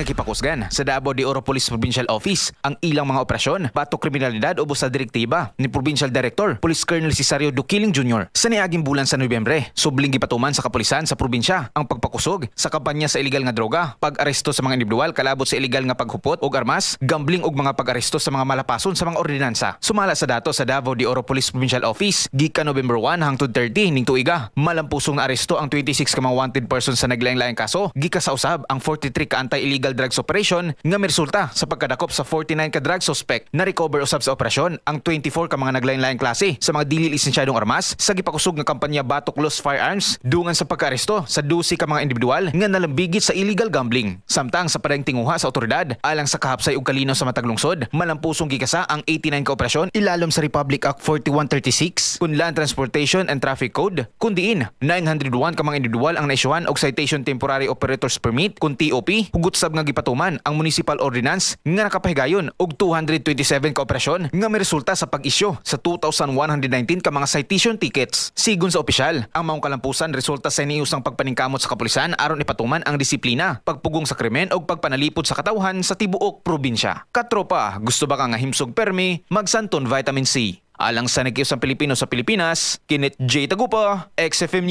Nga gipakusgan sa Davao de Oro Police Provincial Office ang ilang mga operasyon batok kriminalidad ubos sa direktiba ni Provincial Director Police Colonel Cesario Duquiling Jr. Sa niaging bulan sa Nobyembre, subling gipatuman sa kapulisan sa probinsya ang pagpakusog sa kampanya sa illegal nga droga, pag-aresto sa mga individual kalabot sa illegal nga paghupot og armas, gambling ug mga pag-aresto sa mga malapason sa mga ordinansa. Sumala sa dato sa Davao de Oro Police Provincial Office, gikan November 1 hangtod 30 ning tuiga, malampusong naaresto ang 26 ka mga wanted person sa naglaing-laing kaso, gikasa usab ang 43 ka anti-illegal drugs operation nga miresulta sa pagkadakop sa 49 ka drug suspect. Na-recover usab sa operasyon ang 24 ka mga naglain-laing klase sa mga dili lisensyadong armas sa gipakusog nga kampanya batok loose firearms, dungan sa pagkaaresto sa 12 ka mga individual nga nalambigit sa illegal gambling. Samtang sa padayong tinguha sa otoridad alang sa kahapsay ug kalinaw sa matag lungsod, malampusong gikasa ang 89 ka operasyon ilalom sa Republic Act 4136 kun Land Transportation and Traffic Code, kun diin 901 ka mga individual ang naisyuhan og Citation Temporary Operators Permit kun TOP. Hugot sab nga gipatuman ang Municipal Ordinance nga nakapahigayon og 227 ka operasyon nga miresulta sa pag-isyu sa 2,119 ka mga citation tickets. Sigon sa opisyal, ang maong kalampusan resulta sa iniusang pagpaningkamot sa kapulisan aron ipatuman ang disiplina, pagpugong sa krimen ug pagpanalipod sa katawhan sa tibuok probinsya. Katropa, gusto ba ka nga himsog permi? Magsanton Vitamin C. Alang sa Nagkiusang Pilipino sa Pilipinas, Kenneth J. Tagupa, XFM News.